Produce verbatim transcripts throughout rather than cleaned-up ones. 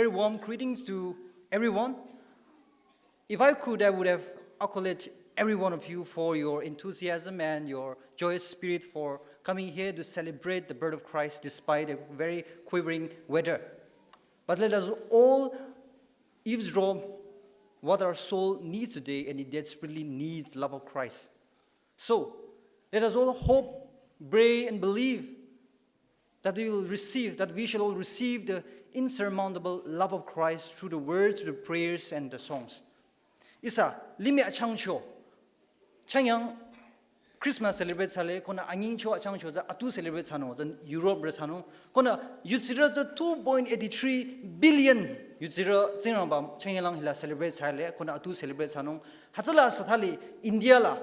Very warm greetings to everyone. If I could, I would have accoladed every one of you for your enthusiasm and your joyous spirit for coming here to celebrate the birth of Christ despite a very quivering weather. But let us all eavesdrop what our soul needs today, and it desperately needs the love of Christ. So, let us all hope, pray, and believe that we will receive, that we shall all receive the insurmountable love of Christ through the words, through the prayers, and the songs. Ihsa, limih achangcho. Changyang Christmas celebrate thsale, konü anyingcho achangcho tsü atu celebrate thsanung, tsü Europe re thsanung. Konü yutsirü tsü two point eighty three billion yutsirü Tsingrangba changyanglang hila celebrate thsale, konü atu celebrate thsanung. Hütsüla süthali India la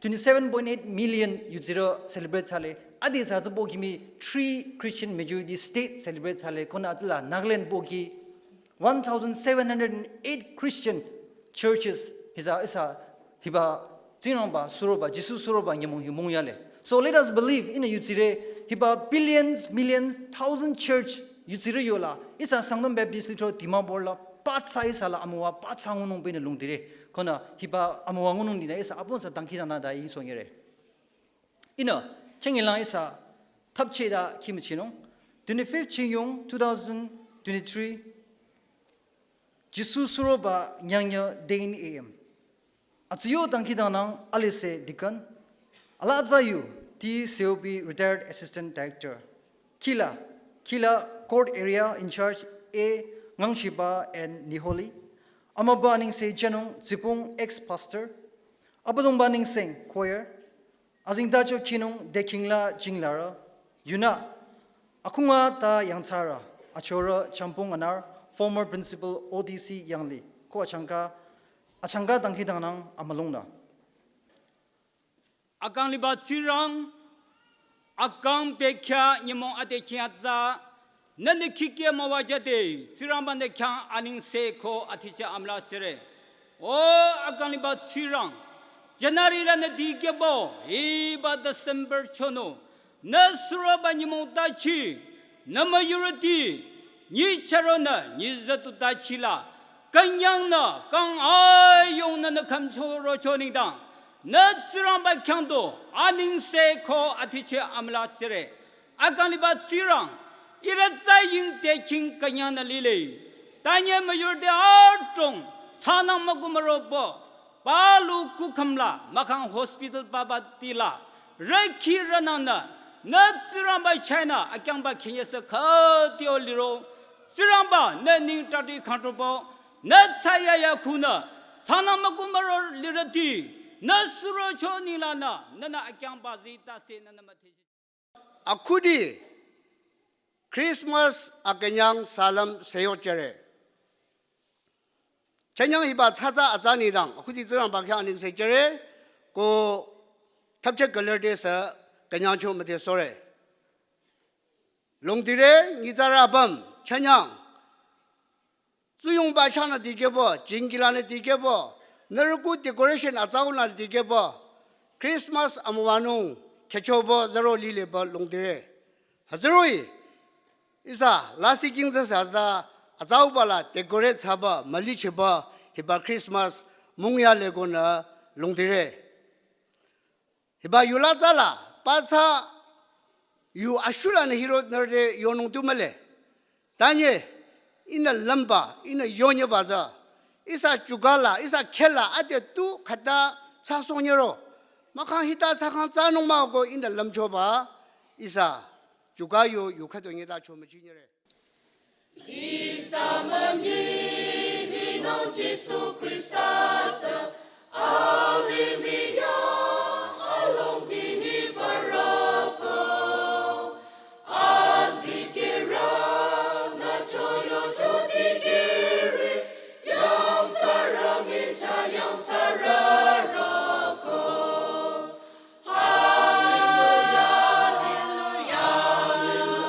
twenty-seven point eight million yutsirü celebrate thsale. Adi sa tsü pohki mii three Christian majority state celebrate thsale. Konü atsüla Nagaland pohki one thousand seven hundred and eight Christian churches hisa ihsa hiba Tsingrangba suroba, Jisu suroba nyümong hi mong yale. So let us believe in a yutsirü hiba billions, millions, thousand church yutsirü yola. Ihsa Sangtam Baptist Lithro Dimapur la patsa ihsa la amüwa patsa ngunung pü ihnü lungdire. Konü hiba amüwa ngunung dinü ihsa apüm sa dangkhidangnang da isohnyire. Ihnü, changyanglang ihsa thapcheda khimüchinung. Twenty-fifth Chingyong two thousand twenty-three, Jisu suroba nyangnyü ten A M. Atsü yo dangkhidangnang alise deacon. Ala atsa yu T Seobi, retired assistant director. Khila, Khila court area in charge A Ngangshiba and Niholi. Amüba aningse Janung Tsipung, ex pastor. Abüdongba aningse choir. Azengtacho khinung Dekhingla Jinglarü, yunü, akhunga ta yangthsarü, achorü Champung Anar, former principal O D C Yangli, ko achangka, achangka dangkhidangnang amülungnü. Akang liba Tsingrang, akang bekhyah nyümong ade khyatsa, nünü khikhe müwajüde, Tsingrangba nü khyang aningse ko atiche amüla jüre. O akang liba Tsingrang, January lanü dikehbo, hiba December chonü, nü suroba nyümong tachi, nü müyurüti, nyi charonü, nyi zütu tachila, künyangnü, kang ayongnü nü khümchoro cho nengdang, nü Tsingrangba khyang du, aningse ko atiche amüla jüre. Akang liba Tsingrang, ihrü tsü ying te king künyangnü lile. Tanye müyurüti adrong, sanang müku müropo, palu kukhümla, mahkhang hospital papa tila, rükhi rünangnü, nü Tsingrangba china, akyangba khinyesü khütio liro, Tsingrangba, nü neng tati khantropo, nü tsaya ya khunü, sanang müku müro lirüti, nü suro cho nenglanü, nünü akyangba zita se nünü müthi. Akhudi Christmas akünyang salam seyo jüre. Chanyang hiba tsatsa atsa nengdang, akhudi Tsingrangba khyang aningse jüre, ko thapche külürü te sü künyangcho müdhe sore. Longdire, nyitsarü apüm, chanyang. Tsuyongba chanü dikehbo, jingkilanü dikehbo, nührü ku decoration atsaunü dikehbo, Christmas amüwanung, khechobo zero lileba longdire. Hütsüroh-i, ihsa, lasih king tsü sü hütsüta, atsauba la decorate thsaba, mülicheba, hiba Christmas, mungya lekonü longdire. Hiba yula tsüla, patsa, yu ashulanü hiro nerde yonung tu mühle. Tanye, ihnü lümba, ihnü yonyeba tsü. Ihsa chugala, ihsa khela, ade tu khüta tsü sonyero. Mahkhang hita tsü khang tsünung mah ko ihnü lümchoba, ihsa chuga yo, yu khüto nyeta cho müchinyere. Ihsa münyi hinung Jisu Khrista tsü, alimih yang alongdi hi paroko. Azikehrü nü choyo cho dikehre, yangthsarü michah yangthsarü roko. Hallelujah, hallelujah, hallelujah.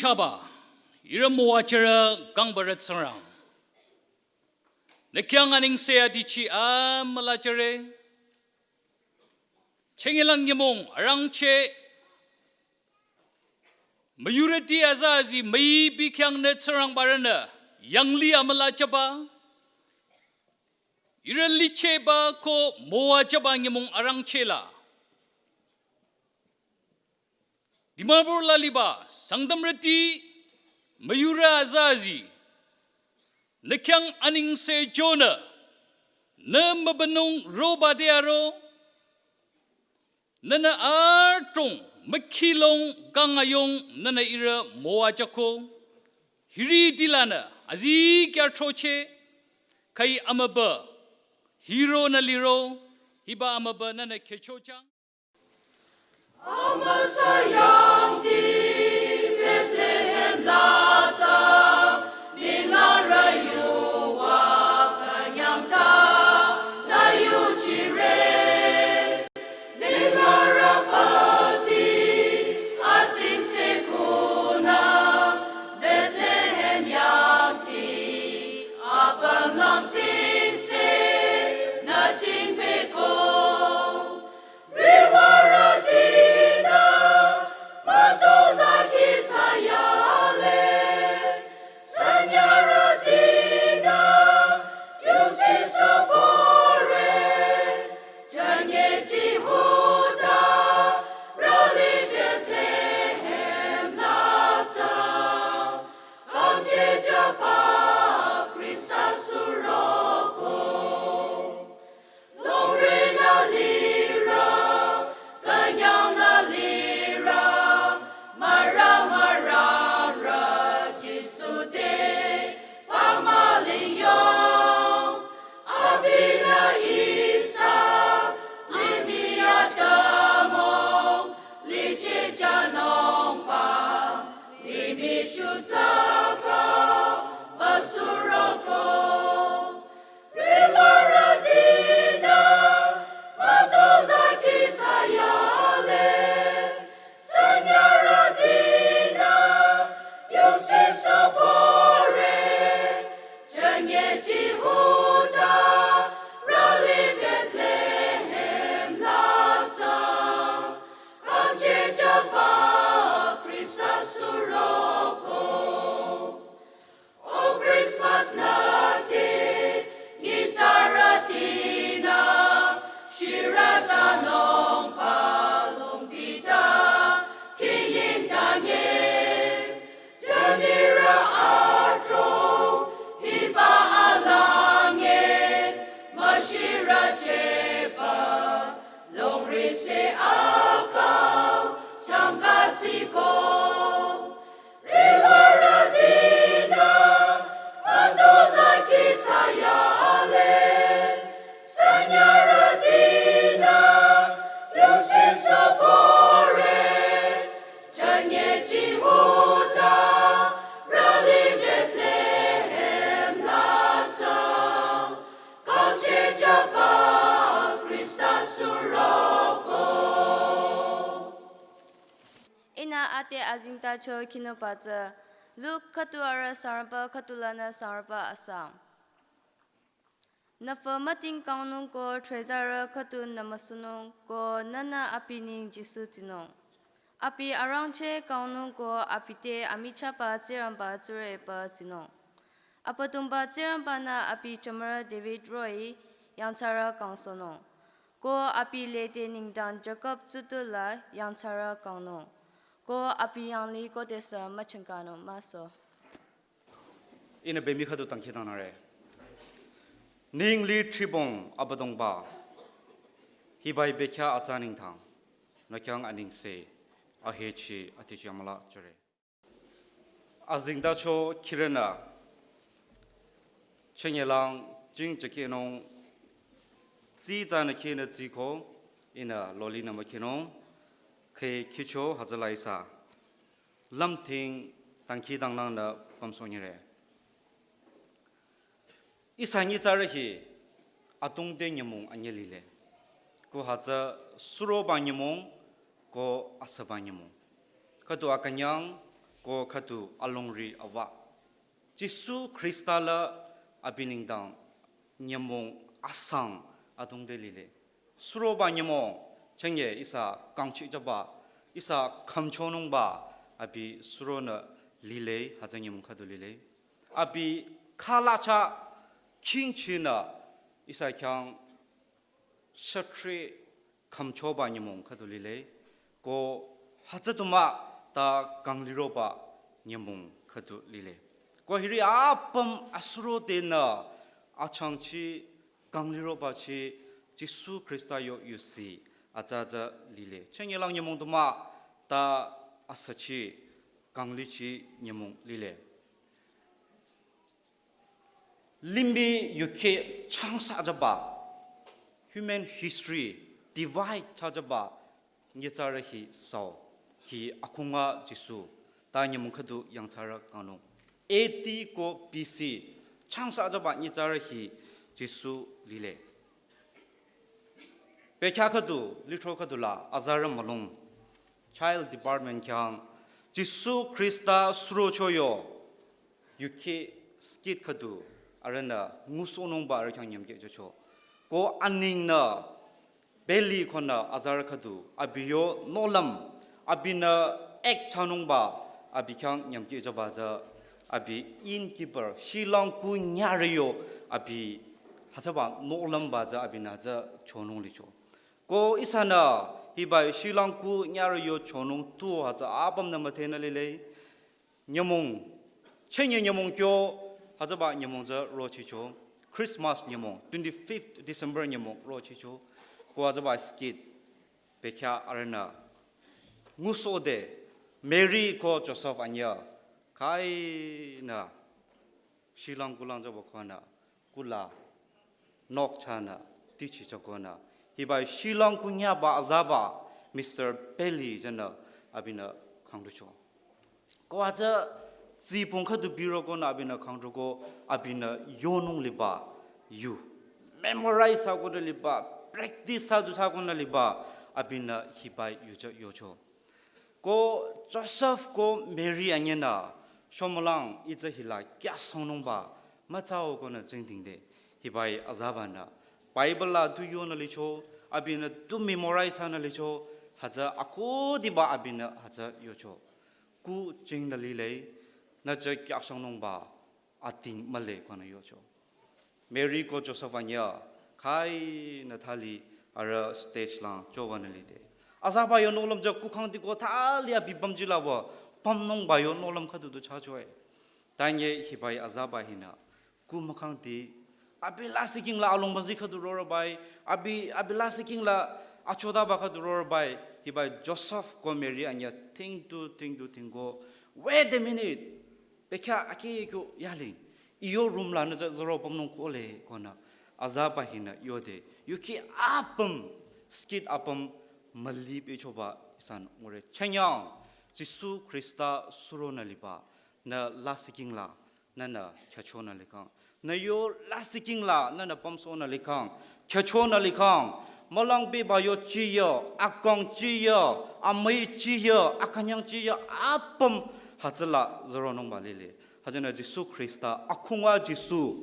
Chaba, ihrü müwajürü kangbarü Tsingrang. Nü khyang anengse adichi amüla jüre. Chengilang nyümong arangcheh. Müyurüti aza azi müipi khyang nü Tsingrangbarünü yangli amüla jüba. Ihrü lichehba ko müwajüba nyümong arangcheh la. Dimapur la liba Sangtamrüti müyurü aza azi. Nü khyang anengse jünü. Nü mübünung roba de aro. Nünü adrong mükhilong kangayong nünü ihrü müwajüko. Hiri dilanü azikyah throcheh. Khüi amübü. Hironü liro. Hiba amübü nünü khehchochang. Amüsa yangdi Bethlehem la tsü, ninglarü yuva künyangta nü yujire. Ninglarü pati atsingse kunü Bethlehem yangdi, apüm lang tsingse nü jingpehko. Riwürütinü mütozah kih tsayale, sanyarütinü yusi süpore, jünye Jihuda rüli Bethlehem la tsü, kangchehjüba Khrista suroko. Longri nü lirü, künyang nü lirü, mürang mürangrü Jisu te pamaling yong. Abinü ihsa limih atümung, lichehjünungba limih shutsa kaba suroko. Riwürütinü mütozah kih tsayale, sanyarütinü yusi süpore, jünye Jihuda rüli Bethlehem la tsü, kangchehjüba Khrista suroko. O Christmas nü te nyitsarütinü shirütanungba longpita kiyintanye. Jünirü adrong hiba alangye müshirüchehba longrise akang changkatsiko. Riwürütinü mütozah kih tsayale, sanyarütinü yusi süpore, jünye Jihuda rüli Bethlehem la tsü, kangchehjüba Khrista suroko. Ihnü ade azengtacho khinungba tsü, Luk khüdu arüh sangrüba khüdu lanü sangrüba asang. Nüpfü müting kangnung ko dhrezarü khüdu nümüsunung ko nünü abi neng Jisu tsinung. Abi arangcheh kangnung ko abi te amichahba Tsingrangba tsurü epü tsinung. Abüdongba Tsingrangba-nü abi jümürü David roh-i yangthsarü kangsohnung. Ko abi lede nengdang Jakob tsutpu la yangthsarü kangnung. Ko abi yanglih khodesü müchangkanung müsoh. Ihnü bemi khüdu dangkhidangnangre. Ningli thribong Abüdongba. Hiba bekhyah atsa nengdang nü khyang anengse ahechi atichi amüla jüre. Azengtacho khirünü chenyelang jingjakehnung tsitsanü khinü tsiko ihnü lolinü mükhinung kheh khicho hütsüla ihsa lümting dangkhidangnangnü pümsohnyire. Ihsa nyitsarü hi atungte nyümong anyüh lile. Ko hütsü suroba nyümong ko asüba nyümong. Khüdu akünyang ko khüdu alongri awa. Jisu Khrista la abi nengdang nyümong asang adrong te lile. Suroba nyümong chünye ihsa kangchijüba, ihsa khümchonungba abi suronü lile, hütsü nyümong khüdu lile. Abi khalacha khingchinü ihsa khyang shatre khümchoba nyümong khüdu lile, ko hütsü du mah ta kangliroba nyümong khüdu lile. Ko hiri apüm asuro tenü achangchi kanglirobachi Jisu Khrista yo yusi atsatsa lile. Chünyelang nyümong du mah ta asachi kanglichi nyümong lile. Limih yukheh changsa jüba, human history divide thsa jüba nyitsarü hi sao, hi akhunga Jisu, ta nyümong khüdu yangthsarü kangnung. A D ko B C changsa jüba nyitsarü hi Jisu lile. Bekhyah khüdu, lithro khüdu la azarü mülung, child department khyang Jisu Khrista surocho yo yukheh skit khüdu arühnü ngusohnungba arüh khyang nyümkehjücho. Ko aningnü belly konü azarü khüdu abi yo nohlüm, abinü act thsanungba abi khyang nyümkehjüba tsü abi innkeeper, shilang kunyarü yo abi hütsüba nohlümba tsü abinü tsü chonung licho. Ko ihsanü hiba shilang kunyarü yo chonung tu hütsü apümnü müdhenü lile. Nyümong, chünye nyümong kyo, hütsüba nyümong tsü rochicho. Christmas nyümong, twenty-fifth December nyümong rochicho. Ko hütsüba skit bekhyah arühnü ngusohde, Mary ko Joseph anyüh khainü shilang kulang jüba konü kula nok thsanü tichi chokonü, hiba shilang kunyaba azaba Mister Bailey jünü abinü khangducho. Ko hütsü tsipung khüdu biro konü abinü khangduko, abinü yonung liba yu, memorize thsakonü liba, practice thsadu thsakonü liba abinü hiba yucho yocho. Ko Joseph ko Mary anyünü shomülang itsü hila kyasangnungba mütsao konü tsingdhingde, hiba azabanü Bible la du yonü licho, abinü du memorize thsanü licho, hütsü akhudiba abinü hütsü yocho. Ku chingnü lile, nü tsü kyasangnungba ating mühle konü yocho. Mary ko Joseph anyüh khainü thali arüh stage lang chowanü lide. Azaba yo nohlüm tsü kukhang diko thali abi pümji la wü pümnungba yo nohlüm khüdu du thsachoe. Tanye hiba azaba hinü ku mükhangdi abi lasih king la alongbazi khüdu rorübai, abi, abi lasih king la achotaba khüdu rorübai, hiba Joseph ko Mary anyüh thingdu, thingdu, thingko, "Wait a minute. Bekhyah akhi kyo yaling. Iyo room la nü tsü zero pümnung kohle," konü azaba hinü yode. Yukheh apüm, skit apüm müli pehchoba ihsanü ngure. Chünyang, Jisu Khrista suronü liba, nü lasih king la nünü khyüchonü likhang, nü yo lasih king la nünü pümsohnü likhang, khyüchonü likhang, mülang beba yo chiyo, akang chiyo, amüi chiyo, akünyang chiyo, apüm hütsüla zeronungba lile. Hütsünü Jisu Khrista, akhunga Jisu,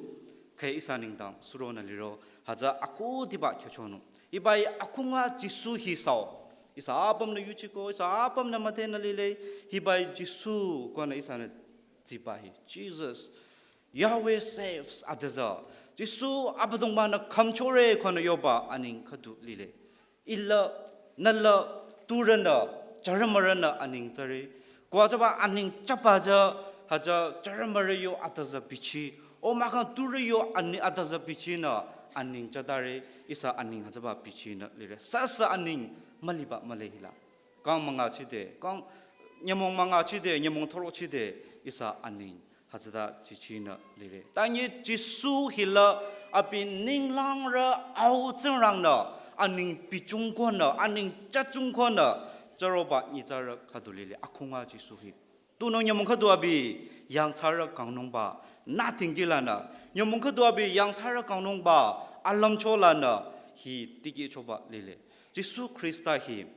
khe ihsa nengdang suronü liro, hütsü akhudiba khyüchonung. Hiba akhunga Jisu hi sao. Ihsa apümnü yuchiko, ihsa apümnü müdhenü lile, hiba Jisu konü ihsanü tsiba hi, Jesus, Yahweh saves, adüzü. Jisu Abüdongba-nü khümchore konü yoba aning khüdu lile. Ila, nala, turünü, charümürünü aning tsare. Ko hütsüba aning chaba tsü, hütsü charümürü yo adüzü bichi. O mahkhang turü yo ani adüzü bichinü aning chatare, ihsa aning hütsüba bichinü lire. Sasa aning müliba müle hila. Kang münga chide, kang nyümong münga chide, nyümong thoro chide, ihsa aning hütsüta chichinü lire. Tanye Jisu hila abi ninglangrü Au Tsingrangnü aning bichungkonü, aning chachungkonü, charoba nyitsarü khüdu lile, akhunga Jisu hi. Tunüo nyümong khüdu abi yangthsarü kangnungba, nothing kilanü, nyümong khüdu abi yangthsarü kangnungba, alümcho lanü, hi tikehchoba lile. Jisu Khrista hi,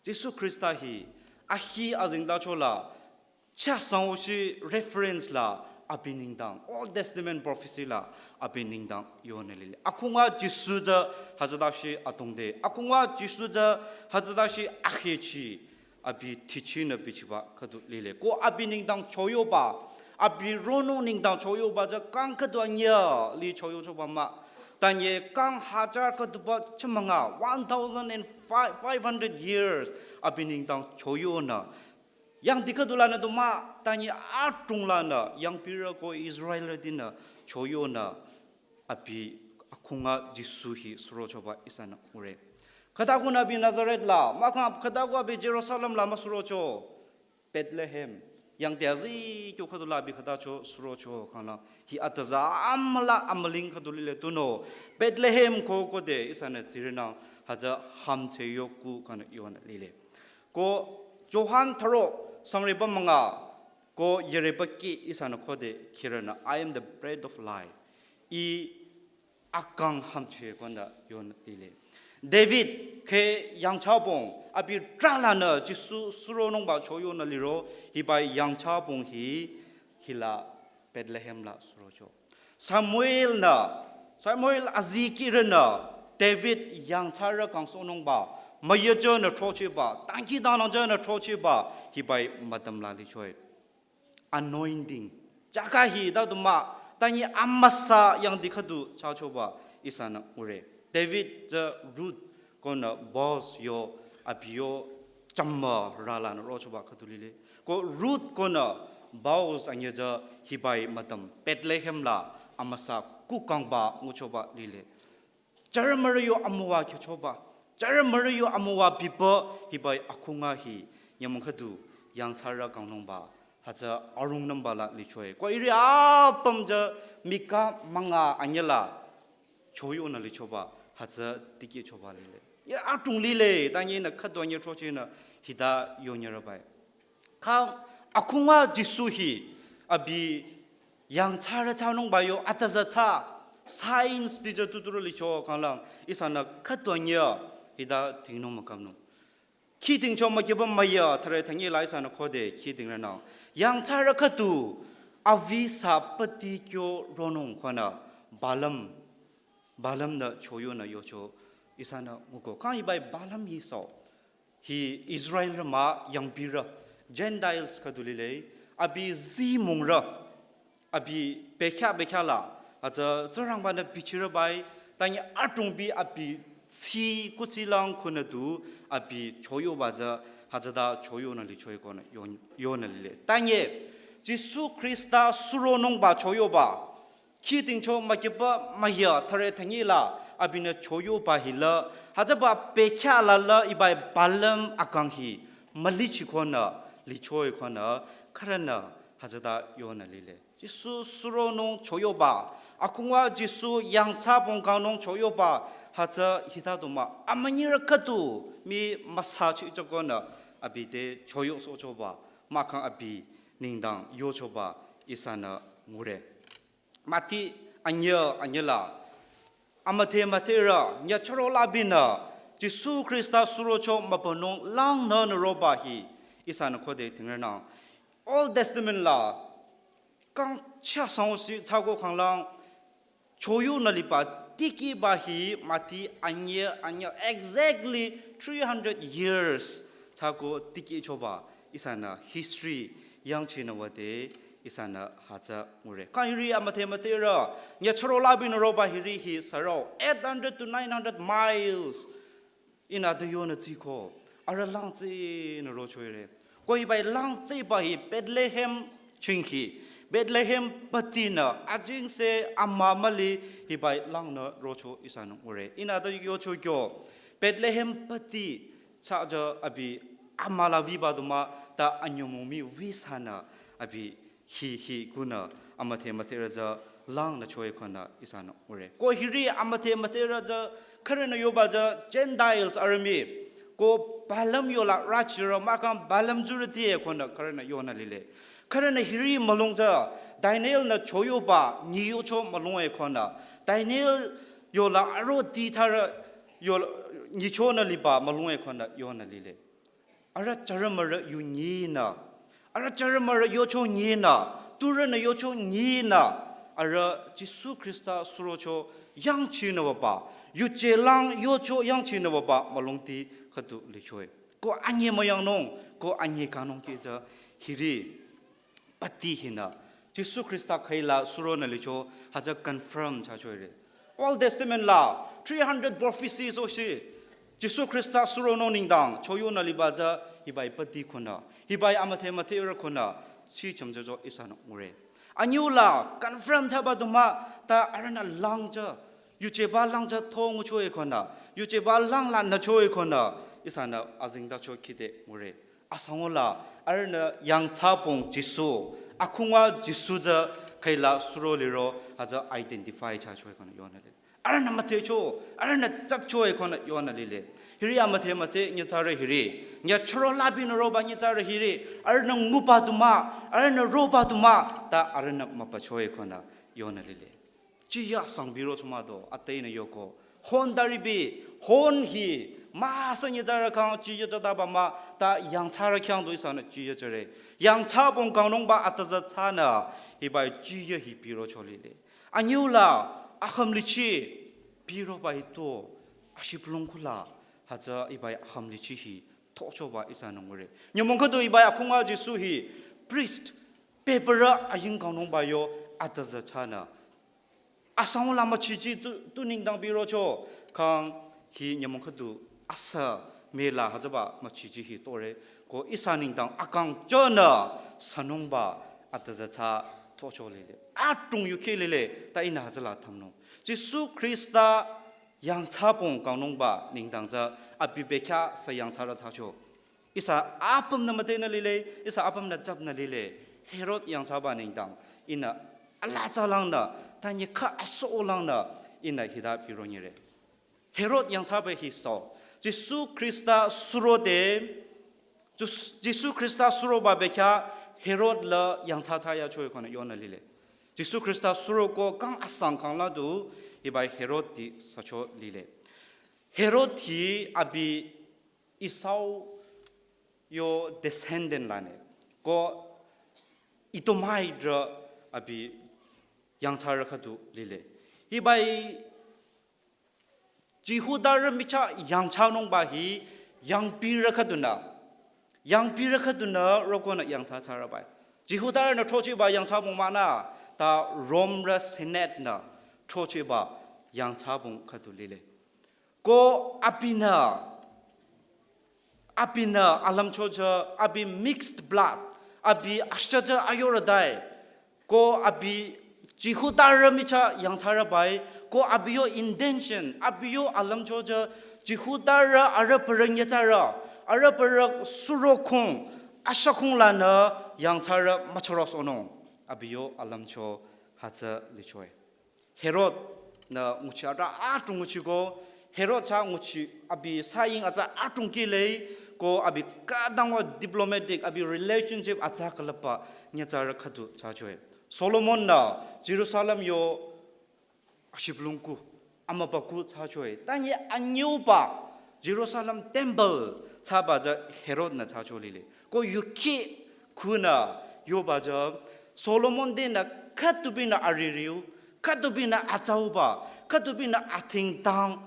Jisu Khrista hi, ahi azengtacho la, Chah sang-o shi reference la abi nengdang, Old Testament prophecy la abi nengdang yonü lile. Akhunga Jisu tsü hütsüta shi atongde. Akhunga Jisu tsü hütsüta shi akhechi abi thichinü bichiba khüdu lile. Ko abi nengdang choyoba, abi ronung nengdang choyoba tsü kang khüdu anyüh li choyochoba mah. Tanye kang hajar khüduba chümanga, one thousand and five hundred years abi nengdang choyonü. Yang dikeh dulanü du mah, tanye atung lanü, yang pira ko Israel dinü, choyonü, abi akhunga Jisu hi surochoba ihsanü ngure. Khüta ko abi Nazareth la, mahkhang khüta ko abi Jerusalem la mah surocho, Bethlehem. Yang te azi kyo khüdu la abi khüta cho surocho khangla, hi atüza amüla amüling khüdu lile tunüo, Bethlehem ko khode ihsanü tsirinang, hütsü hamtse yoku khangla yonü lile. Ko Johan tharo sangre ba münga, ko yere ba ki ihsanü khode khirünü, "I am the bread of life." Ih akang hamche konü yonü lile. David khe yangchabong, abi trahlanü Jisu suronungba choyonü liro, hiba yangchabong hi, hila Bethlehem la surocho. Samuel nü, Samuel azi kihrünü, David yangthsarü kangsohnungba, müyejünü throchehba, dangkhidangnangjünü throchehba, hiba müdüm la lichoe. Anointing. Chaka hita du mah, tanye amüsa yang dikeh du chachoba ihsanü ngure. David tsü Ruth konü Boaz yo, abi yo, chama ralanü rochoba khüdu lile. Ko Ruth konü Boaz anyüh tsü hiba müdüm Bethlehem la amüsa kukangba nguchoba lile. Jümürü yo amüwa khyüchoba, jümürü yo amüwa biba hiba akhunga hi, nyümong khüdu yangthsarü kangnungba, hütsü arungnümba la lichoe. Ko hiri apüm tsü Mika münga anyüh la choyonü lichoba, hütsü tikehchoba lile. Ya atung lile, tanye nü khüdu anyüh throchehnü hita yonyüre bai. Kang akhunga Jisu hi abi yangthsarü thsanungba yo atüza thsa, science ditsü tuturo licho khanglang ihsanü khüdu anyüh hita dhingnung mükapnung. Khidingcho mükiba müyü thare thangi la ihsanü khode khidingrünang. Yangthsarü khüdu avisa pati kyo ronung khonü Balaam, Balaam nü choyonü yocho ihsanü nguko. Kang hiba Balaam hi so. Hi Israelrü mah yangpirü, Gentiles khüdu lile, abi zimungrü, abi bekhyah bekhyah la, hütsü Tsingrangba nü bichirü bai, tanye atung bi abi tsi kuthsi lang khunü du, abi choyoba tsü, hütsüta choyonü lichoe konü yon-, yonü lile. Tanye, Jisu Khrista suronungba choyoba, khidingcho mükiba müyü thare thangi la abinü choyoba hila, hütsüba bekhyah la la hiba Balaam akang hi mülichi khonü, lichoe khonü, khürünü hütsüta yonü lile. Jisu suronung choyoba, akhunga Jisu yangthsabong kangnung choyoba, hütsü hita du mah, amünyirü khüdu mii müsachicho konü, abi te choyosohchoba, mahkhang abi nengdang yochoba ihsanü ngure. Mati anyüh anyüh la, amüdhe müdherü nyüchüro labinü Jisu Khrista surocho mübünung langnü nü roba hi ihsanü khode dhingrünang. Old Testament la kang chah sang-o shi thsako khanglang choyonü liba tikehba hi Mati anyüh anyüh, exactly three hundred years thsako tikehchoba ihsanü history yangchinü wüde ihsanü hütsü ngure. Kang hiri amüdhe müdherü nyüchüro labinü roba hiri hi sürü eight hundred to nine hundred miles ihnü du yonü tsiko, arüh lang tsinü rochoire. Ko hiba lang tsiba hi Bethlehem chingki, Bethlehem patinü ajingse amümüli hiba langnü rocho ihsanü ngure. Ihnü du yocho kyo, Bethlehem pati thsaja abi amüla wiba du mah, ta anyümong mii wisanü abi hi hi kunü amüdhe müdherü tsü langnü choe khonü ihsanü ngure. Ko hiri amüdhe müdherü tsü khürünü yoba tsü Gentiles arüh mii. Ko Balaam yola rachirü mahkhang Balaam tsurüti e khonü khürünü yonü lile. Khürünü hiri mülung tsü Daniel nü choyoba nyiyocho mülung e khonü. Daniel yola arüh ti thsarü yola nyichonü liba mülung e khonü yonü lile. Arüh jümürü yu nyinü, Arüh charü mürü yocho nyinü, turünü yocho nyinü, arüh Jisu Khrista surocho yangchinü wüba, yuje lang yocho yangchinü wüba mülungti khüdu lichoe. Ko anye müyangnung, ko anye kangnung kihjü hiri pati hinü Jisu Khrista khüila suronü licho hütsü confirm thsachoire. Old Testament la three hundred prophecies oshi Jisu Khrista suronung nengdang choyonü liba tsü hibai pati khunü, hibai amüdhe müdherü khunü, chi chümjüjo ihsanü ngure. Anyüla confirm thsaba du mah ta arühnü lang tsü, yujeba lang tsü thonguchoe khunü, yujeba lang lanü choe khunü, ihsanü azengtacho khide ngure. Asangula, arühnü yangthsabong Jisu, akhunga Jisu tsü khüila suro liro hütsü identify thsachoe khunü yonü lile. Arühnü müdhecho, arühnü tsapchoe khunü yonü lile. Hiri amüdhe müdhe nyitsarü hiri, nyüchoro labinü roba nyitsarü hiri, arühnü nguba du mah, arühnü roba du mah ta arühnü müpachoe khunü yonü lile. Chiya sang biro chomado, ateinü yoko. Hon daribi, hon hi, müsa nyitsarü khyang chiya jüdaba mah ta yangthsarü khyang du ihsanü chiya jüre. Yangthsabong kangnungba atüzü thsanü, hibai chiya hi birocho lile. Anyüla, akhümlichi, biroba hi tu, ashibülung kula, hütsü hibai akhümlichi hi, thochoba ihsanü ngure. Nyümong khüdu hibai akhunga Jisu hi, priest, pehpürü aying kangnungba yo, atüzü thsanü. Asangula müchichi tu, tu nengdang birocho, khang hi nyümong khüdu asa mela hütsüba müchichi hi tore, ko ihsa nengdang akang chonü sünungba atüzü thsa thocho lile. Atung yukhi lile, ta ihnü hütsüla thsamnung. Jisu Khrista yangthsabong kangnungba nengdang tsü abi bekhyah sü yangthsarü thsacho. Ihsa apümnü müdhenü lile, ihsa apümnü tsapnü lile. Herod yangthsaba nengdang, ihnü alaa tsü langnü, ta nyi kha aso langnü, ihnü hita bironyire. Herod yangthsaba hi so. Jisu Khrista surode, Jis-, Jisu Khrista suroba bekhyah Herod la yangthsa thsayachoe khunü yonü lile. Jisu Khrista suroko kang asang khangla du, hibai Herod ti sücho lile. Herod hi abi Esau yo descendant lane. Ko Edomite rü abi yangthsarü khüdu lile. Hibai Jihudarü michah yangthsanungba hi yangpirü khüdunü, yangpirü khüdunü rokonü yangthsa thsarübai. Jihudarünü throchehba yangthsabong mahnü, ta Romerü Senate nü throchehba yangthsabong khüdu lile. Ko abinü, abinü alümcho tsü, abi mixed blood, abi ashah tsü ayorü dai. Ko abi Jihudarü michah yangthsarübai, ko abi yo intention, abi yo alümcho tsü, Jihudarü arüh pürü nyitsarü, arüh pürü surokhung, ashakhung lanü yangthsarü müchorosohnung. Abi yo alümcho hütsü lichoe. Herod nü nguchi atsa atung nguchiko, Herod tsü nguchi abi saying atsa atung kile, ko abi khütang wa diplomatic, abi relationship atsa külüpba nyitsarü khüdu thsachoe. Solomon nü Jerusalem yo ashibülung kuh, amübükuh thsachoe. Ta nyi anyüba Jerusalem temple thsaba tsü Herod nü thsacho lile. Ko yukhi khunü yoba tsü Solomon tenü khütubinü aririu, khütubinü atsauba, khütubinü athingtang,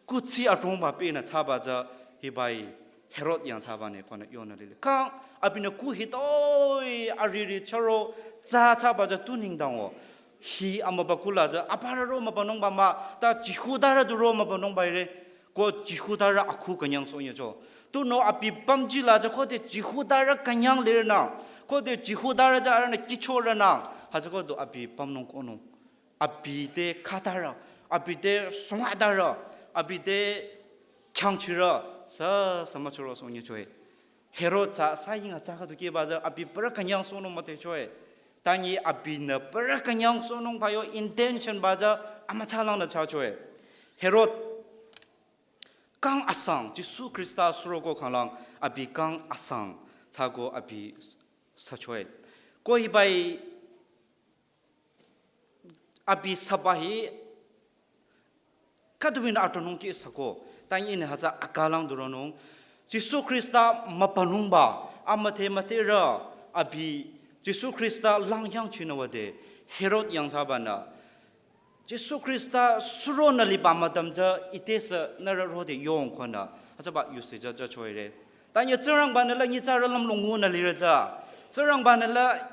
kuthsi adrongba penü thsaba tsü hibai Herod yangthsaba ne khunü yonü lile. Kang abinü kuh hitoi ariri charo tsü thsaba tsü tu nengdang o. Hi amübükuh la tsü aparü ro mübünungba mah, ta Jihudarü du ro mübünungba ire. Ko Jihudarü akhu künyangsohnyücho. Tunüo abi pümji la tsü khode Jihudarü künyang lirünang, khode Jihudarü tsü arühnü kihchorünang, hütsüko du abi pümnung konung. Abi te khatarü, abi te sunghatarü, abi te khyangchirü, sü sü müchorosohnyüchoe. Herod tsü saying atsa khüdu kehba tsü abi pürü künyangsohnung müdhechoe. Ta nyi abinü pürü künyangsohnungba yo intention ba tsü amütsa langnü thsachoe. Herod kang asang, Jisu Khrista suroko khanglang abi kang asang thsako abi süchoe. Ko hibai abi süba hi khütubinü atunung kih süko. Ta nyi ihnü hütsü akhalang du ronung. Jisu Khrista mübünungba, amüdhe müdherü, Abi Jisu Khrista lang yangchinü wüde Herod yangthsabanü Jisu Khrista suronü liba müdüm tsü itesü nührü rode yongkonü hütsüba yusi tsü tsü choire. Tanye Tsingrangbanü la nyitsarü lümlong ngunü lire tsü. Tsingrangbanü la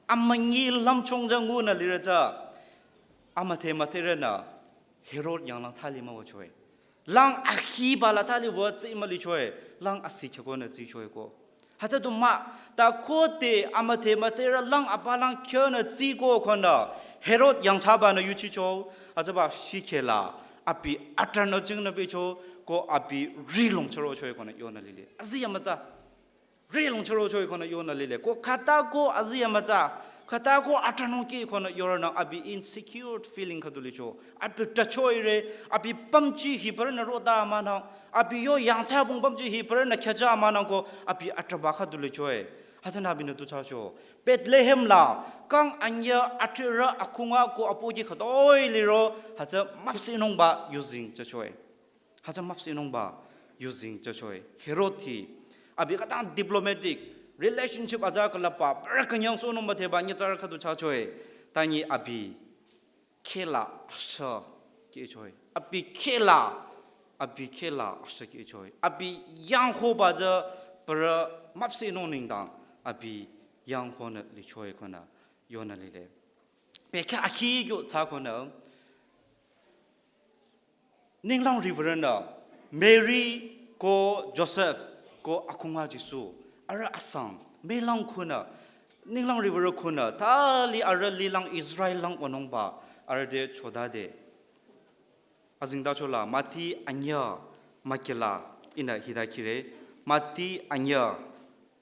amünyi lümchung tsü ngunü lire tsü. Amüdhe müdherünü Herod yanglang thali müwüchoi. Lang akhiba la thali wütsi mülichoi. Lang asi khyükonü tsichoiko. Hütsü du mah, ta khode amüdhe müdherü lang apalang khyünü tsiko konü Herod yangthsabanü yuchicho. Hütsüba shikhela abi atranü jingnü bicho ko abi rilong chürochoi konü yonü lile. Azi yamütsa. Rilong chürochoi konü yonü lile. Ko khüta ko azi yamütsa. Khüta ko atranung ki konü yoronü abi insecure feeling khüdu licho. Abi tachoire, abi pamchi hi parünü roda münang. Abi yo yangthsabung pamchi hi parünü khyüja münang ko abi atraba khüdu lichoe. Hütsünü abinü tu thsacho. Bethlehem la kang anyüh atrerü akhunga ko apoki khütoi liro hütsü müpsehnungba yuzeng thsachoe. Hütsü müpsehnungba yuzeng thsachoe. Herod hi abi khütang diplomatic relationship aza külüpba parü künyangsohnung müdheba nyitsarü khüdu thsachoe. Tanye abi khehla ashü kihchoe. Abi khehla, abi khehla ashü kihchoe. Abi yanghoba tsü parü müpsehnung nengdang abi yanghonü lichoe konü yonü lile. Bekhyah akhi kyo thsa konü ninglang riwürünü Mary ko Joseph ko akhunga Jisu arüh asang melang khunü ninglang riwürü khunü thali arüh lilang Israel lang wünungba arüh te chodade. Azengtachola Mati anyüh mükyela ihnü hita khire. Mati anyüh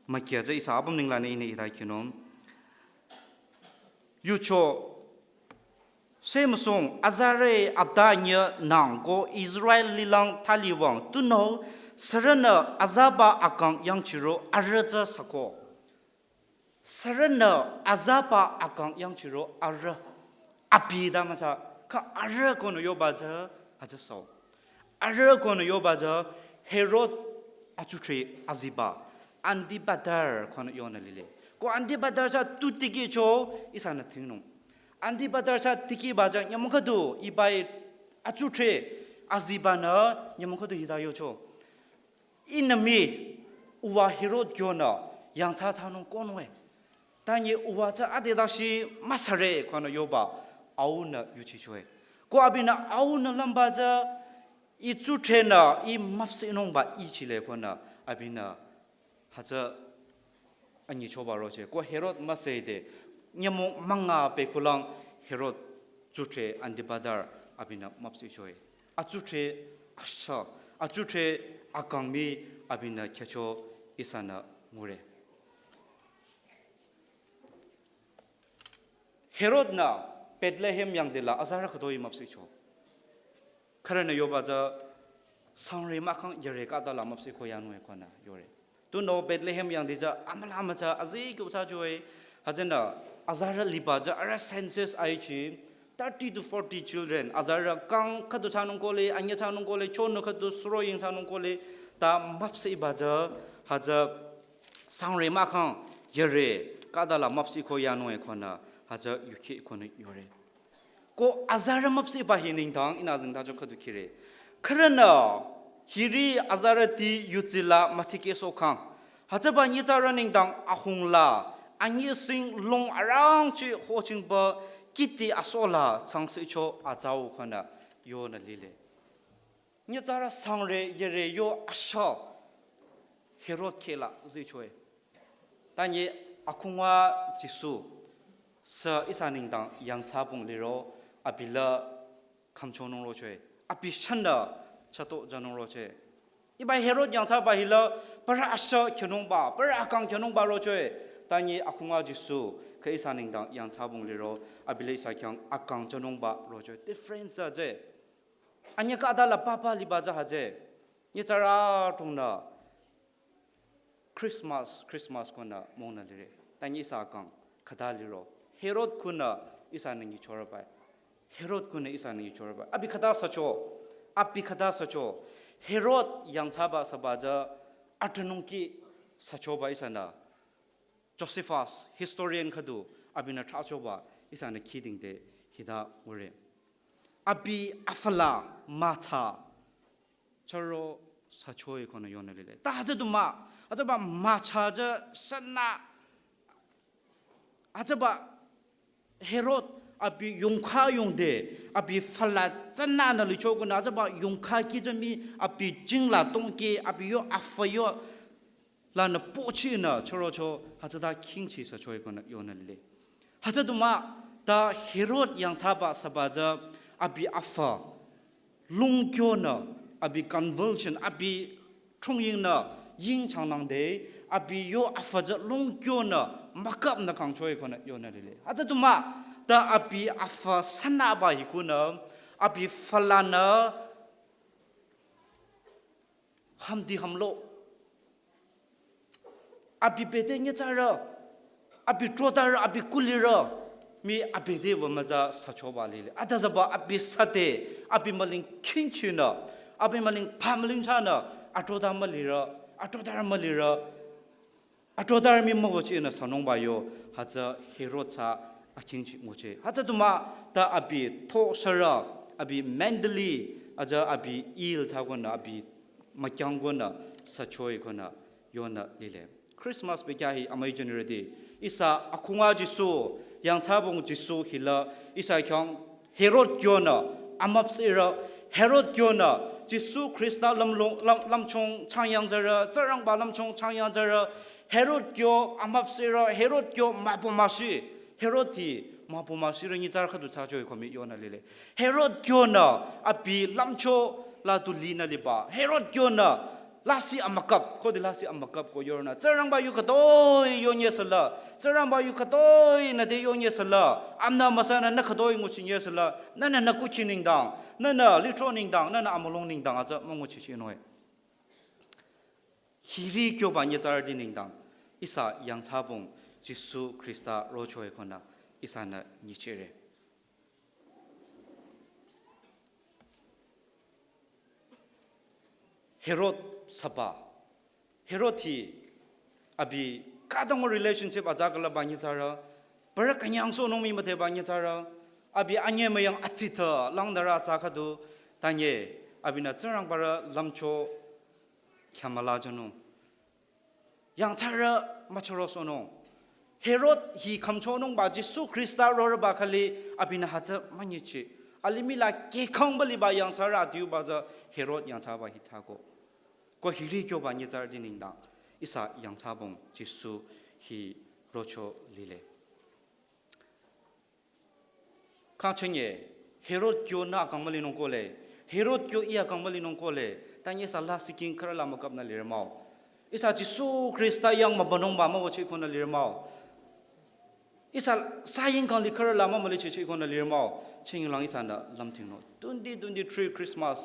mükyü tsü ihsa apüm ninglanü ihnü hita khinung. Yucho semüsung azarü apta nyü nang ko Israel lilang thali wüng tunüo sürünü azaba akang yangchiro arüh tsü süko. Sürünü azaba akang yangchiro arüh abi ta mütsa kha arüh konü yoba tsü atsü so. Arüh konü yoba tsü Herod atsudhre aziba Antipater konü yonü lile. Ko Antipater tsü tu tikehcho ihsanü thingnung. Antipater tsü tikehba tsü nyümong khüdu hiba-i atsudhre azibanü nyümong khüdu hita yocho. Ihnü mii uwa Herod kyonü yangthsa thsanung konwe. Tanye uwa tsü ade dashi müsüre konü yoba aunü yuchichoe. Ko abinü aunü lümba tsü ih tsudhrenü ih müpsehnungba ichile konü abinü hütsü anyichoba roche. Ko Herod müsüde nyümong münga pekulang Herod tsudhre Antipater abinü müpsehchoe. Atsudhre ashü, atsudhre akang mii abinü khyücho ihsanü ngure. Herod-nü Bethlehem yangdila azarü khütoi müpsehcho. Khürünü yoba tsü sangre mahkhang yare khütala müpsehko yanung-e konü yore. Tunüo Bethlehem yangdi tsü amüla mütsa azi kyo thsachoe. Hütsünü azarü liba tsü arüh census aichi thirty to forty children. Azarü kang khüdu thsanung kohle, anyüh thsanung kohle, chonü khüdu suroying thsanung kohle. Ta müpsehba tsü hütsü sangre mahkhang yare khütala müpsehko yanung-e konü hütsü yukhi konü yore. Ko azarü müpsehba hi nengdang ihnü azengtacho khüdu khire. Khürünü hiri azarüti yutsila mütikehsohkhang. Hütsüba nyitsarü nengdang ahungla anyising lung arangcheh hochingba kihdi asohla changsehcho atsau konü yonü lile. Nyitsarü sangre yare yo ashü Herod khehla zichoe. Tanye akhunga Jisu sü ihsa nengdang yangthsabong liro abi la khümchonung rochoe. Abi shanü chato janung roche. Hiba Herod yangthsaba hila parü ashü khyünungba, parü akang khyünungba rochoe. Tanye akhunga Jisu kha ihsa nengdang yangthsabong liro abi la ihsa khyang akang janungba rochoe. Difference tsü. Anyüh khütala papa liba tsü hütsü. Nyitsarü tungnü Christmas, Christmas konü mongnü lire. Tanye ihsa kang khüta liro. Herod kunü ihsanü nyichorübai. Herod kunü ihsanü nyichorübai. Abi khüta sücho. Abi khüta sücho. Herod yangthsaba süba tsü atranung ki süchoba ihsanü Josephus, historian khüdu, abinü thrachoba, ihsanü khidingde hita ngure. Abi afala mütsa chüro sücho-i konü yonü lile. Ta hütsü du mah, hütsüba mütsa tsü sünü, hütsüba Herod abi yongkha yongde, abi fala tsünü nü licho konü, hütsüba yongkha kih tsü mii abi jingla tongke, abi yo afa yo lanü pochinü chürocho hütsüta khingchi sücho-i konü yonü lile. Hütsü du mah, ta Herod yangthsaba süba tsü abi afa lungkyonü, abi convulsion, abi thongyingnü ying changnangde, abi yo afa tsü lungkyonü mükapnü kangcho-i konü yonü lile. Hütsü du mah, ta abi afa sünüba hi konü, abi falanü hümdi hümlo. Abi bete nyitsarü, abi trotarü, abi kulirü, mii abi te wü mütsa süchoba lile. Hütsüba abi süde, abi müling khingchinü, abi müling pa müling chanü, atrota mülirü, atrotarü mülirü, atrotarü mii müwüchinü sünungba yo, hütsü Herod tsü akhingchi nguchi. Hütsü du mah, ta abi thosharü, abi mentally, hütsü abi ill thsa konü, abi mükyang konü, sücho-i konü yonü lile. Christmas bekhyah hi amüi jünirüti, ihsa akhunga Jisu, yangthsabong Jisu hila, ihsa khyang Herod kyonü amüpsehrü, Herod kyonü Jisu Khrista lümlong, lüm, lümchung changyangzarü, Tsingrangba lümchung changyangzarü, Herod kyo amüpsehrü, Herod kyo mübümüshi, Herod hi mübümüshirü nyitsarü khüdu thsacho-i ko mii yonü lile. Herod kyonü abi lümcho la tu linü liba. Herod kyonü lasih amükap, khode lasih amükap ko yonü, Tsingrangba yu khütoi yonye süla, Tsingrangba yu khütoi nüte yonye süla, amna müsanü nü khütoi nguchinye süla, nünü nü kukhi nengdang, nünü lithro nengdang, nünü amülung nengdang hütsü münguchichinung-e. Hiri kyoba nyitsarüti nengdang ihsa yangthsabong Jisu Khrista rocho-i konü ihsanü nyichehre. Herod süba. Herod hi abi khütango relationship atsa külüpba nyitsarü, parü künyangsohnung mii müdheba nyitsarü, abi anyemüyang atitha langnürü atsa khüdu, tanye abinü Tsingrangbarü lümcho khyamüla jünung. Yangthsarü müchürosohnung. Herod hi khümchonungba Jisu Khrista rorüba khüli abinü hütsü münyichi. Alimih la kehkhangba liba yangthsarü adiuba tsü Herod yangthsaba hi thsako. Ko hiri kyoba nyitsarüti nengdang ihsa yangthsabong Jisu hi rocho lile. Khangchenye, Herod kyo nü akang mülinung kohle, Herod kyo ih akang mülinung kohle, tanye ihsa lasih king khürü la mükapnü lirü mah-o. Ihsa Jisu Khrista yang mübünungba müwüchi konü lirü mah-o. Ihsa saying kang li khürü la mümülichichi konü lirü mah-o. Chengilang ihsanü lümdhingnung. Twenty twenty-three Christmas,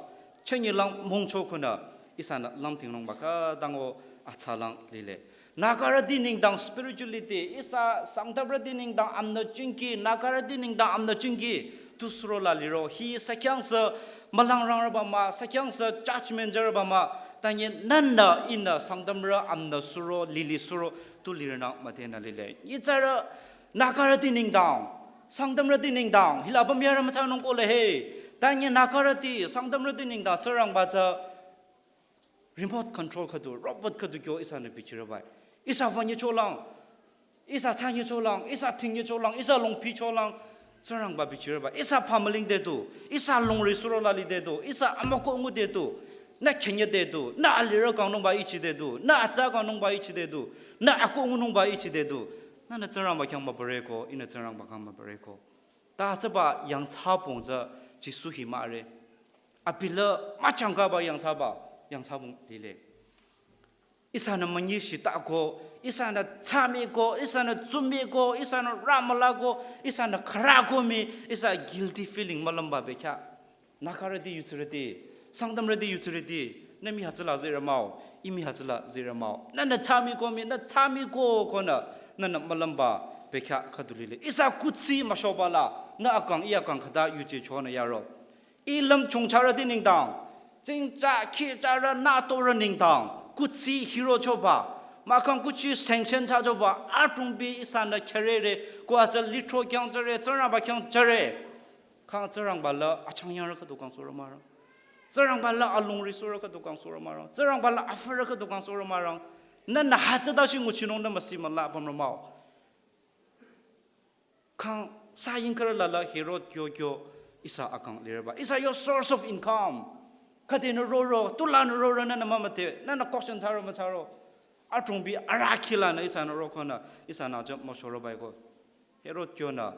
chengilang mungcho konü ihsanü lümdhingnungba khütango atsalang lile. Nagarüti nengdang spirituality, ihsa Sangtamrüti nengdang amnü jingki, Nagarüti nengdang amnü jingki, tu suro la liro, hi sakyangsü mülangrangrüba mah, sakyangsü judgment jürüba mah, tanye nünü ihnü Sangtamrü amnü suro, lili suro, tu lirünang müdhenü lile. Nyitsarü Nagarüti nengdang, Sangtamrüti nengdang, hila apümyarü müthsanung kohle he, tanye Nagarüti, Sangtamrüti nengdang, Tsingrangba tsü remote control khüdu, robot khüdu kyo ihsanü bichirübai. Ihsa wünyecholang, ihsa thsanyecholang, ihsa dhingyecholang, ihsa longpicholang, Tsingrangba bichirübai. Ihsa phamüling de du, ihsa longri suro la lide du, ihsa amükoh ngu de du, nü khenye de du, nü alirü kangnungba ichi de du, nü atsa kangnungba ichi de du, nü akoh ngunungba ichi de du. Nünü Tsingrangba khyang mübüreko, ihnü Tsingrangba khyang mübüreko. Ta hütsüba yangthsabong tsü Jisu hi mahre. Abi la müchangkaba yangthsaba, yangthsabong lile. Ihsanü münyi shitako, ihsanü thsamiko, ihsanü tsumiko, ihsanü ramülako, ihsanü khürüko mii, ihsa guilty feeling mülümba bekhyah. Nagarüti yutsirüti, Sangtamrüti yutsirüti, nü mii hütsüla zirü mah-o, ih mii hütsüla zirü mah-o. Nünü thsamiko mii, nü thsamiko konü, nünü mülümba bekhyah khüdu lile. Ihsa kuthsi müshoba la, nü akang, ih akang khüta yuje chonü yaro. Ih lümchung charüti nengdang, jingcha khi charü nü torü nengdang, kuthsi hirochoba, Mahkhang kuchi sanction thsachoba adrongbi ihsanü kherere, ko atsü lithro khyang jüre, Tsingrangba khyang jüre. Khang Tsingrangba la achangyangrü khüdu kangsohre mahrang. Tsingrangba la alongri sohrü khüdu kangsohre mahrang. Tsingrangba la afürü khüdu kangsohre mahrang. Nünü hütsüta shi nguchinung nü müsi müla pümrü mah-o. Khang sa yingkara lala Herod kyo kyo ihsa akang lireba. Ihsa yo source of income. Khüdenü roro, tulanü roro nünü mümüdhe, nünü question thsaro müthsaro. Adrongbi arahkheh lanü ihsanü rokonü, ihsanü jam müshoroba-i ko. Herod kyonü,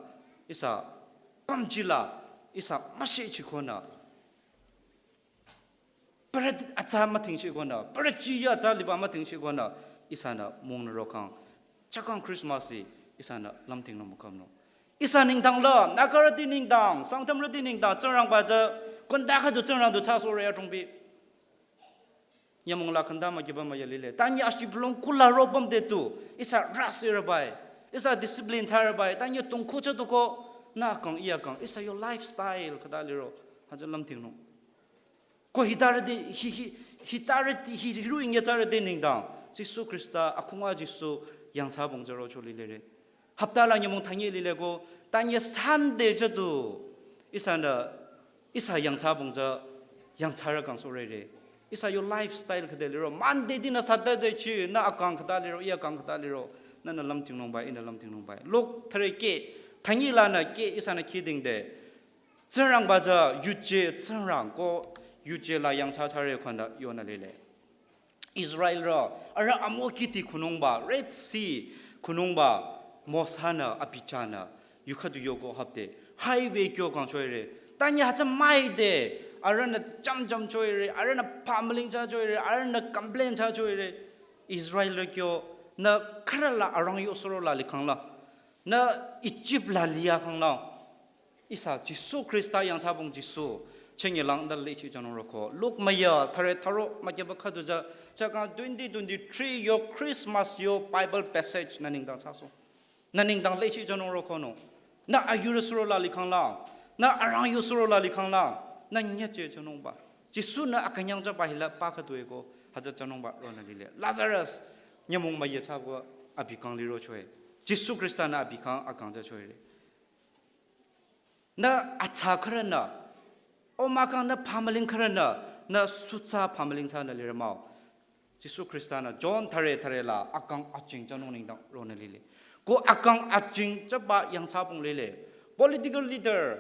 ihsa pümjila, ihsa müshichikonü. Parü atsa müthingchikonü, parü chiya atsa liba müthingchikonü, ihsanü müngnü rokhang. Chakang Christmas hi, ihsanü lümthingnung mükhümnung. Ihsa nengdang la, Nagarüti nengdang, Sangtamrüti nengdang, Tsingrangba tsü, konda khüdu Tsingrang du thsasohre adrongbi. Nyümong la khanda mükiba müya lile. Tanyi ashibülung kula ro pümde tu, ihsa rüsireba-i, ihsa discipline thsareba-i, tanyi tongkhu chatuko, nü akang, ih akang, ihsa yo lifestyle khüta liro, hütsü lümthingnung. Ko hitarüti, hi, hi, hitarüti, hi, hiru inge tsarüti nengdang. Jisu Khrista, akhunga Jisu, yangthsabong tsü rocho lilere. Hapta la nyümong thanye lile ko, tanyi Sunday jüdu. Ihsanü, ihsa yangthsabong tsü, yangthsarü kangsohrere. Ihsa yo lifestyle khüde liro. Monday dinü Saturday chi, nü akang khüta liro, ih akang khüta liro. Nünü lümthingnungba-i, ihnü lümthingnungba-i. Luk thüre keh, thanye lanü keh, ihsanü kidingde. Tsingrangba tsü yuje Tsingrang ko yuje la yangthsa thsare khonü yonü lile. Israelrü, arüh amokiti khunungba, Red Sea khunungba, Mosa-nü, abi chahnü, yu khüdu yoko hapde, highway kyo kangchoire. Tanyi hütsü müide, arühnü jam jam choire, arühnü pamling thsachoire, arühnü complain thsachoire. Israelrü kyo, nü khürü la arang yo suro la likhang la. Nü Egypt la liyakhang la. Ihsa Jisu Khrista yangthsabong Jisu, chenye lang nü lechi thsanung roko. Luk müya, thüre thüro, mükyaba khüdu tsü, chakang twenty twenty-three yo Christmas yo Bible passage nü nengdang thsasoh. Nü nengdang lechi thsanung rokonung. Nü ayurü suro la likhang la. Nü arang yo suro la likhang la. Nü nyeche thsanungba. Jisu-nü akünyang jüba hila pa khüdu-e ko, hütsü thsanungba ronü lile. Lazarus, nyümong müya thsako abi kang liro choe. Jisu Khrista-nü abi kang akang thsachoire. Nü atsa khürünü, o mahkhang nü pamüling khürünü, nü sutsa pamüling thsanü lire mah-o. Jisu Khrista-nü John thüre thüre la akang ajing thsanung nengdang ronü lile. Ko akang ajing jüba yangthsabong lile. Political leader,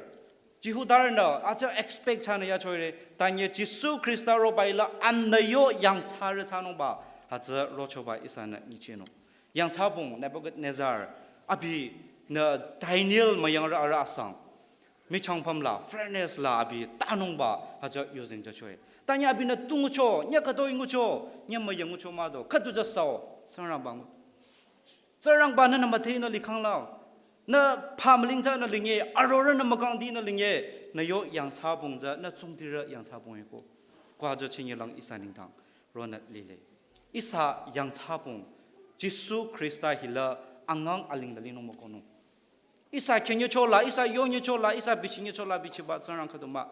Jihudarünü, atsü expect thsanü yachoire, tanyi Jisu Khrista roba-i la amnü yo yangthsarü thsanungba, hütsü rochoba ihsanü nyichinung. Yangthsabong Nebuchadnezzar, abinü Daniel müyangrü arüh asang. Michang püm la, furnace la abi tanungba, hütsü yuzeng thsachoe. Tanyi abinü tu ngucho, nyi khütoi ngucho, nyi müya ngucho mah-o, khüdu tsü sao, Tsingrangba ngu. Tsingrangba nünü müdhenü likhang la. Nü pamüling thsanü linge, arorünü mükangdinü linge, nü yo yangthsabong tsü, nü tsungtirü yangthsabong-e ko. Ko hütsü chenye lang ihsa nengdang, ronü lile. Ihsa yangthsabong, Jisu Khrista hila angang aling la linung mükohnung. Ihsa khenyecho la, ihsa yonyecho la, ihsa bichinyecho la bichiba Tsingrang khüdu mah.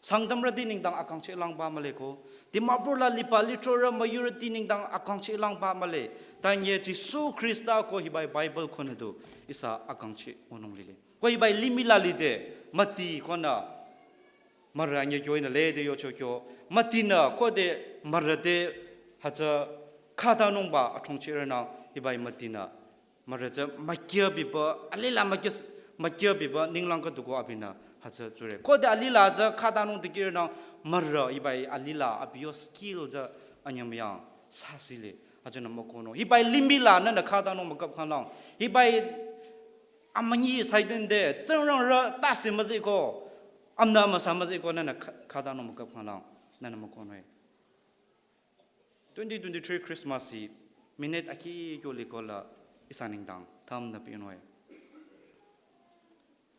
Sangtamrüti nengdang akangcheh langba mühle ko. Dimapur la liba lithrorü müyurüti nengdang akangcheh langba mühle. Tanyi Jisu Khrista ko hiba-i Bible khonü du ihsa akangcheh ngunung lile. Ko hiba-i limih la lide, müti khonü mürü anyüh kyo ihnü lede yocho kyo. Mütinü khode mürü te hütsü khatanungba athongcheh rünang hiba-i mütinü. Mürü tsü mükyü biba, alila mükyü, mükyü biba ninglang khüdu ko abinü hütsü tsure. Khode alila tsü khatanung dikehrünang mürü hiba-i alila abi yo skill tsü anyüm yang sasile. Hütsünü mükohnung. Hiba-i limih la nünü khatanung mükap khanglang. Hiba-i amünyi saiden de, Tsingrangrü tase müziko, amnü amüsa müziko nünü kha-, khatanung mükap khanglang. Nünü mükohnung-e. Twenty twenty-three Christmas hi minute akhi kyo liko la ihsa nengdang thümnü pinung-e.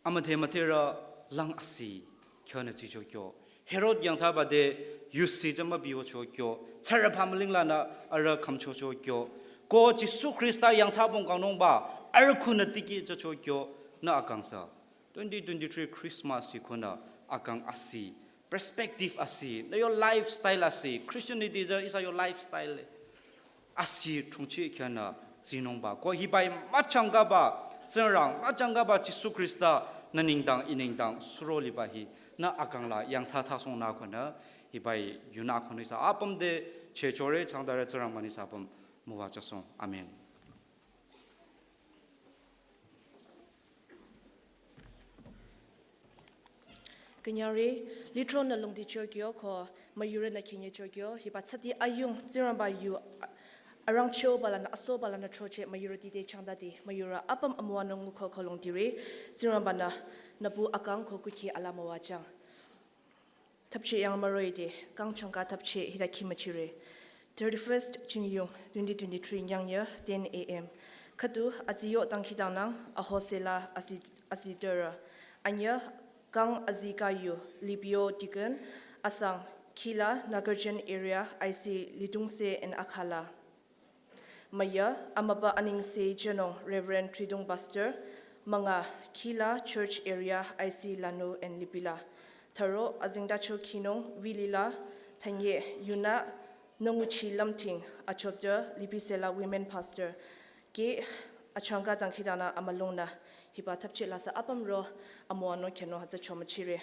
Amüdhe müdherü lang asi khyonü tsicho kyo. Herod yangthsaba te yusi tsü mübihocho kyo. Tsarü pamüling lanü arüh khümchocho kyo. Ko Jisu Khrista yangthsabong kangnungba arüh khunü tikehchocho kyo. Nü akang sü. Twenty twenty-three Christmas hi khunü akang asi. Perspective asi. Nü yo lifestyle asi. Christianity tsü ihsa yo lifestyle le. asi chungchi khyana zinungba ko hibai machangaba, Tsingrang machangaba Jisu Khrista nü nengdang i nengdang suro liba hi nü akang la yangthsa thsasong nü konü hibai yunü konü ihsa apüm te chehchore. Changdare Tsingrangba-nü ihsa apüm müwajüsong. Amen. Künyangre, lithro nü lungdi chokyo ko müyurü nü khinye chokyo, hiba tsati ayung Tsingrangba yu a-, arangchoba lanü asoba lanü throcheh müyurüti te changdadi, müyurü apüm amüwanung nguko ko lungdire. Tsingrangba-nü nübu akang ko kukhi ala müwajüng. Thapcheh yang müroide, kang changka thapcheh hita khimüchire. Thirty-first Chingyung, twenty twenty-three nyangnyü, ten A M. Khüdu aziyo dangkhidangnang, ahosela azi-, azidörü. Anyü, kang azikayu, Libyo Deacon, asang, Khila, Nagarjan Area, I C, Lidungse and Akhala. Müyü, amübü anengse jünung Reverend Tridung Pastor, münga, Khila Church Area, I C Lanu and Lipila. Thüro, azengtacho khinung, Wilila, thanye, yunü, nünguchi lümthing, achopdü, Lipisela Women Pastor. Ke, achangka dangkhidangnang amülungnü, hiba thapcheh la sü apüm ro, amüwanung khyano hütsü chomüchire.